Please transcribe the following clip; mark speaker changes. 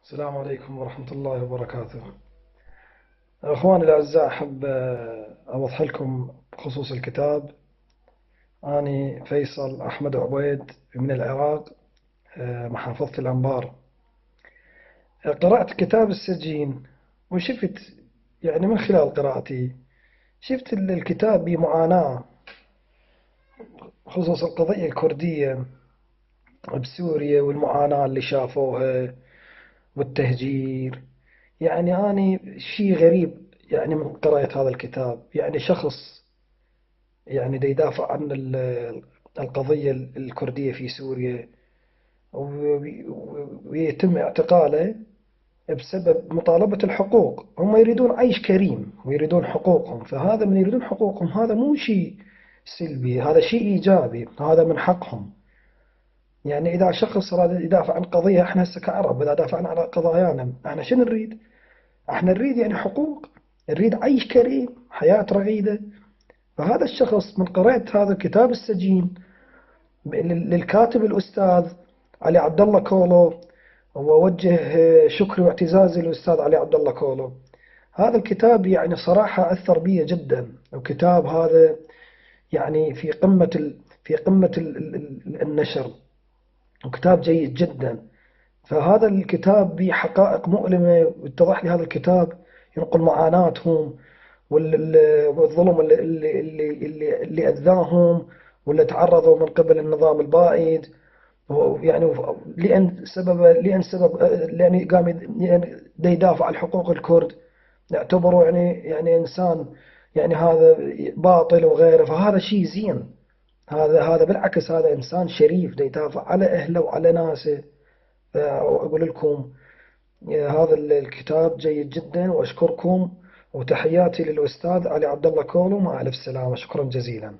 Speaker 1: السلام عليكم ورحمة الله وبركاته. أخواني الأعزاء، أحب أوضح لكم بخصوص الكتاب. أني فيصل أحمد عبيد من العراق، محافظة الأنبار. قرأت كتاب السجين وشفت، يعني من خلال قراءتي شفت الكتاب بمعاناة، خصوص القضية الكردية بسوريا والمعاناة اللي شافوها والتهجير. يعني أني شيء غريب، يعني من قراءة هذا الكتاب، يعني شخص يعني دا يدافع عن القضية الكردية في سوريا، ويتم اعتقاله بسبب مطالبة الحقوق. هم يريدون عيش كريم ويريدون حقوقهم، فهذا من يريدون حقوقهم هذا مو شيء سلبي، هذا شيء إيجابي، هذا من حقهم. يعني إذا شخص راد يدافع عن قضية، احنا هسه كعرب إذا دافعنا على قضايانا احنا شنو نريد؟ احنا نريد يعني حقوق، نريد عيش كريم، حياة رغيدة. فهذا الشخص من قرأت هذا كتاب السجين للكاتب الأستاذ علي عبد الله كولو، وأوجه شكري واعتزازي للأستاذ علي عبد الله كولو. هذا الكتاب يعني صراحة أثر بي جدا، وكتاب هذا يعني في قمة النشر، وكتاب جيد جدا. فهذا الكتاب به حقائق مؤلمة، واتضح لي هذا الكتاب ينقل معاناتهم والظلم اللي أذاهم، واللي تعرضوا من قبل النظام البائد. يعني لأن قام يعني يدافع عن حقوق الكرد، يعتبروا يعني إنسان، يعني هذا باطل وغيره. فهذا شيء زين، هذا بالعكس هذا إنسان شريف دا يدافع على أهله وعلى ناسه. أقول لكم هذا الكتاب جيد جدا، وأشكركم، وتحياتي للأستاذ علي عبد الله كولو. مع ألف سلامة، شكرا جزيلا.